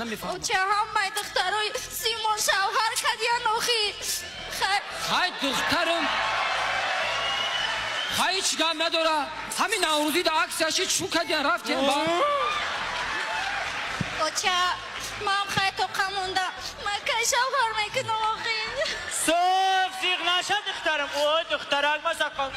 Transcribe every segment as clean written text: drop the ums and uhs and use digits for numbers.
намефаҳмам. Оча ҳамаи духтарои Симон шавҳар кардиян охи. Хай духтарам. Хай ҳеҷ гап надора. Ҳамин наврӯзӣ да аксияши чӯ кардиян рафтем ба. Оча ман хай тоқа монда. Ман кай шавҳар мекунам охи. Соф зиғ наша духтарам. О духтарак ма саққан.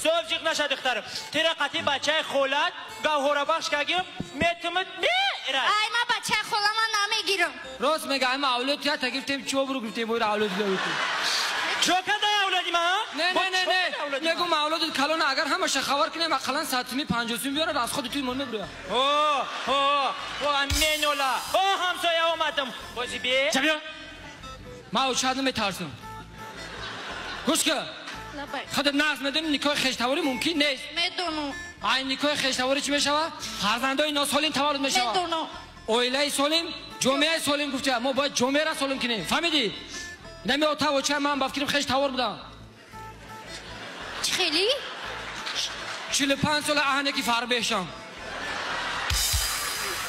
Соф зиғ наша духтарам. Тира қати бачаи холат гавҳорабахш кагим метумуд мерай. Ай ма бачаи холама намегирам. Рост мега ай ма авлод тията гирифтем чо буру гирифтем бойра авлод гирифтем. Чо кадай авлоди ма? Не не не не. Мегум авлодит калона агар ҳамаша хабар кунем ақаллан 100 50 сум биёрад аз худи туй мон мебуря. О, о, о менола. О ҳамсоя омадам. Бози бе. Чабиё. Ма очад наметарсам. Гӯш кун. Худат нағз медонӣ никоҳи хештаворӣ мумкин нест. Медонам. Ай никоҳи хештаворӣ чӣ мешавад? Фарзандои носолим таваллуд мешавад. Медонам. Оилаи солим, ҷомеаи солим гуфта. Мо бояд ҷомеаро солим кунем. Фаҳмидӣ? Нами ота оча ман ба фикрам хештавор будам. Чӣ хелӣ? 45 сола аҳне ки фарбеҳшам.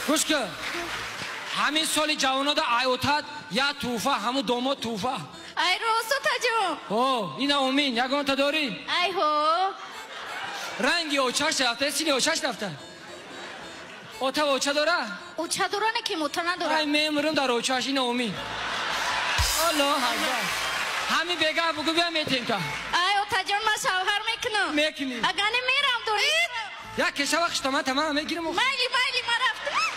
Гӯш кун. Ҳамин соли ҷавонода ай отат я туҳфа, ҳамун домод туҳфа. Ай рост отаҷон. О, ина умин, ягонта дорӣ? Ай ҳо. Ранги очаш рафта, сини очаш рафта. Ота оча дора? Оча дора не ки мота надора. Ай мемурам дар очаш, ина умин. Аллоҳ акбар. Ҳамин бегаҳ бугӯ бия метем та. Ай отаҷон ман шавҳар мекунам. Мекунӣ. Агар не мерам дорӣ. Як кеша вақт шута ман тамам мегирам. Майли майли ман рафтам.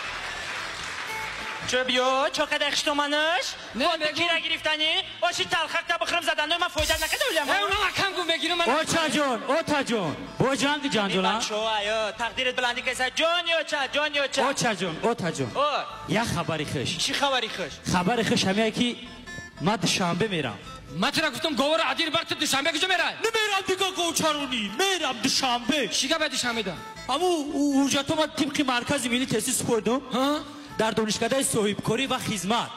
Чо биё, чо кадай хиштоманаш? Не, мегум. Кира гирифтанӣ? Оши талхакта бихӯрам задану ман фоида накарда улям. Э, унам акам гум мегирам ман. Очаҷон, отаҷон. Бо ҷанги ҷанҷола? Бачо, айо, тақдират баландӣ кайса. Ҷон ёча, ҷон ёча. Очаҷон, отаҷон. Як хабари хуш. Чӣ хабари хуш? Хабари хуш ҳамяе ки ман душанбе мерам. Ман тура гуфтам говора адир бар ту душанбе куҷо мерай? Намерам дига говчаронӣ, мерам душанбе. Чӣ гап душанбе да? Ҳаму ҳуҷҷатҳо ман тибқи маркази миллӣ тестӣ супордум. Дар донишкадаи соҳибкорӣ ва хизмат.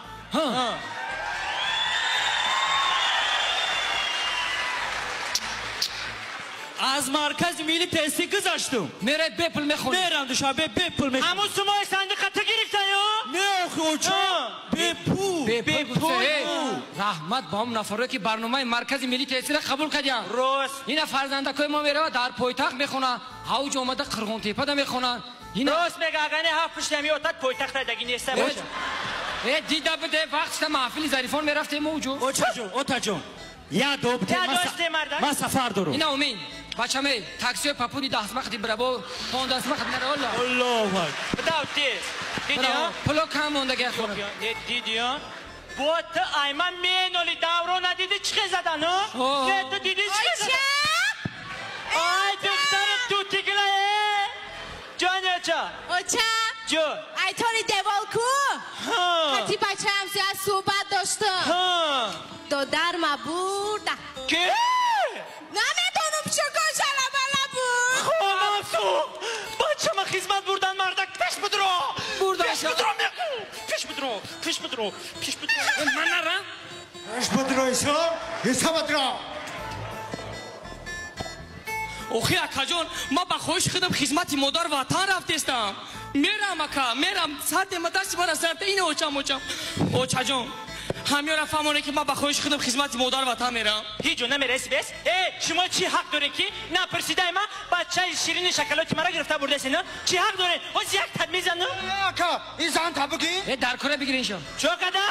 Аз маркази миллӣ тестӣ гузаштум. Мерай бепул мехонӣ. Мерам душанбе бепул мехонӣ. Ҳамун сумои сандиқа ту гирифтаю? Не охи оча, бепул. Бепул. Раҳмат ба он нафаре ки барномаи маркази миллӣ тестиро қабул кардиям. Рост. Ина фарзандакои мо меравад дар пойтахт мехонанд, ҳавҷ омада Қирғонтепада мехонанд. Рост мега, агане ҳафт пушти меотад пойтахта даги неста боша. Э, дида буде вақт шта маҳфили Зарифон мерафтем мо уҷо. Очаҷон, отаҷон. Я добте, ман сафар дорам. Ина умин. Бачаме, таксиои папури даҳсмақати бирабо, пондасмақати нара олла. Аллоҳу акбар. Бидав тез. Дидӣ? Пуло кам мондаги хона. Не дидӣ? Бо ту айман меноли давро надидӣ чӣ хел задан, ҳо? Не ту дидӣ чӣ хел задан? Ай духтарам тутигила э! Ҷон оча. Оча. Ҷон. Ай тори девол ку? Кати бачаам зиёд суҳбат доштам. Додарма бурда. Ки? Намедонам чӣ кор шалабала буд. Хонам сӯхт. Бачама хизмат бурдан мардак пеш будро. Бурда. Пеш будро мегӯ. Пеш будро. Пеш будро. Пеш будро. Ман нарам. Пеш будро исо. Исо будро. Охи акаҷон, ман ба хоҳиши худам хизмати модар ватан рафтестам. Мерам ака, мерам. Сардема дасти мара сарта ина очам очам. Очаҷон, ҳамёра фаҳмоне ки ман ба хоҳиши худам хизмати модар ватан мерам. Ҳеҷ ҷо намераси бес. Э, шумо чӣ ҳақ доред ки напурсидаи ман бачаи ширини шоколоди мара гирифта бурдасен? Чӣ ҳақ доред? Ҳоз як тад мезанам. Ака, ин зан та бигир. Э, дар кора бигир иншо. Чо када?